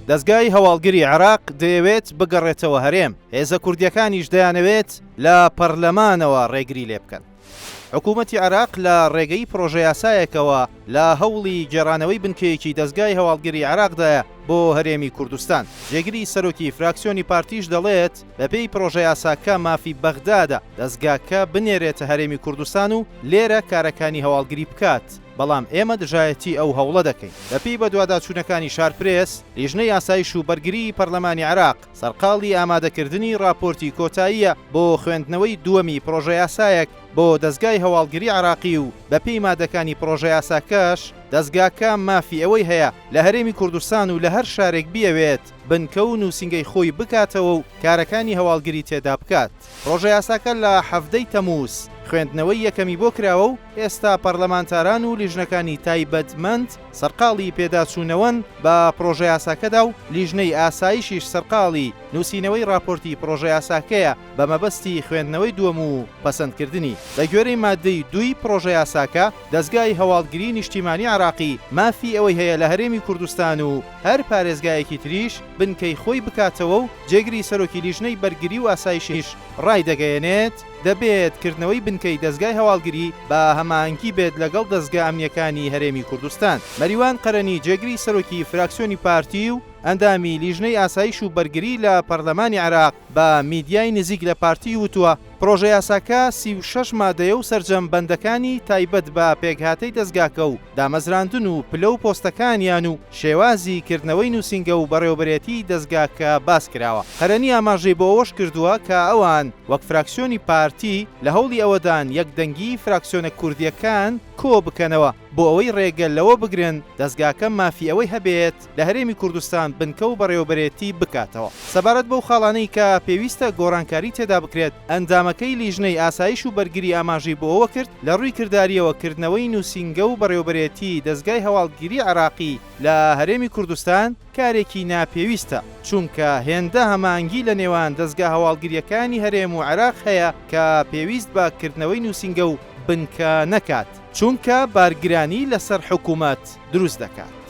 دەزگای هەواڵگری عێراق دەیەوێت بگەڕێتەوە هەرێم، هێزە کوردییەکانیش دەیانەوێت لە پەرلەمانەوە ڕێگری لێبکەن. حکوومەتی عێراق لە ڕێگەی پڕۆژەیاسایەکەوە لە هەوڵی گێڕانەوەی بنکەیەکی دەزگای هەواڵگری عێراقدایە بۆ هەرێمی کوردستان. جێگری سەرۆکی فراکسیۆنی پارتیش دەڵێت، بەپێی پڕۆژەیاساکە مافی بەغدادە دەزگاکە بنێرێتە هەرێمی کوردستان و لێرە کارەکانی هەواڵگری بکات، بەڵام ئێمە دژایەتی ئەو هەوڵە دەکەین. بەپێی بەدواداچوونەکانی شارپرێس، لیژنەی ئاسایش و بەرگریی پەرلەمانی عێراق سەرقاڵی ئامادەکردنی ڕاپۆرتی کۆتاییە بۆ خوێندنەوەی دووەمی پڕۆژەیاسایەک بۆ دەزگای هەواڵگری عێراقی و بەپێی مادەکانی پڕۆژەیاساکەش دەزگاکە مافی ئەوەی هەیە لە هەرێمی کوردستان و لە هەر شارێک بیەوێت بنکە و نووسینگەی خۆی بکاتەوە و کارەکانی هەواڵگری تێدا بکات. پڕۆژەیاساکە لە 17 ی تەمووز خوێندنەوەی یەکەمی بۆ کراوە و ئێستا پەرلەمانتاران و لیژنەکانی تایبەتمەند سەرقاڵی پێداچوونەوەن بە پڕۆژەیاساکەدا و لیژنەی ئاسایشیش سەرقاڵی نووسینەوەی ڕاپۆرتی پڕۆژەیاساکەیە بە مەبەستی خوێندنەوەی دووەم و پەسەندکردنی. بەگوێرەی ماددەی دووی پڕۆژەیاساکە، دەزگای هەواڵگری نیشتیمانی عێراقی مافی ئەوەی هەیە لە هەرێمی کوردستان و هەر پارێزگایەکی تریش بنکەی خۆی بکاتەوە و جێگری سەرۆکی لیژنەی بەرگری و ئاسایشیش ڕایدەگەیەنێت، دەبێت کردنەوەی بنکەی دەزگای هەواڵگری بە هەماهەنگی بێت لەگەڵ دەزگا ئەمنییەکانی هەرێمی کوردستان. مەریوان قەرەنی جێگری سەرۆکی فراکسیۆنی پارتی و ئەندامی لیژنەی ئاسایش و بەرگری لە پەرلەمانی عێراق بە میدیای نزیک لە پارتی وتووە، پڕۆژەیاساکە 36 مادەیە و سەرجەم بەندەکانی تایبەت بە پێکهاتەی دەزگاکە و دامەزراندن و پلە و پۆستەکانیان و شێوازی کردنەوەی نووسینگە و بەڕێوەبەرێتیی دەزگاکە باس کراوە. قەرەنی ئاماژەی بۆ ئەوەش کردووە کە ئەوان وەک فراکسیۆنی پارتی لە هەوڵی ئەوەدان یەکدەنگیی فراکسیۆنە کوردییەکان کۆ بکەنەوە بۆ ئەوەی ڕێگە لەوە بگرن دەزگاکە مافی ئەوەی هەبێت لە هەرێمی کوردستان بنکە و بەڕێوەبەرێتی بکاتەوە. سەبارەت بەو خاڵانەی کە پێویستە گۆڕانکاری تێدا بکرێت، ئەندامەکەی لیژنەی ئاسایش و بەرگری ئاماژەی بۆ ئەوە کرد، لە ڕووی کردارییەوە کردنەوەی نووسینگە و بەڕێوەبەرێتی دەزگای هەواڵگری عێراقی لە هەرێمی کوردستان کارێکی ناپێویستە، چونکە هێندە هەماهەنگی لە نێوان دەزگا هەواڵگرییەکانی هەرێم و عێراق هەیە کە پێویست بە کردنەوەی نووسینگە و بنکە نەکات، چونکە بارگرانی لەسەر حکومەت دروست دەکات.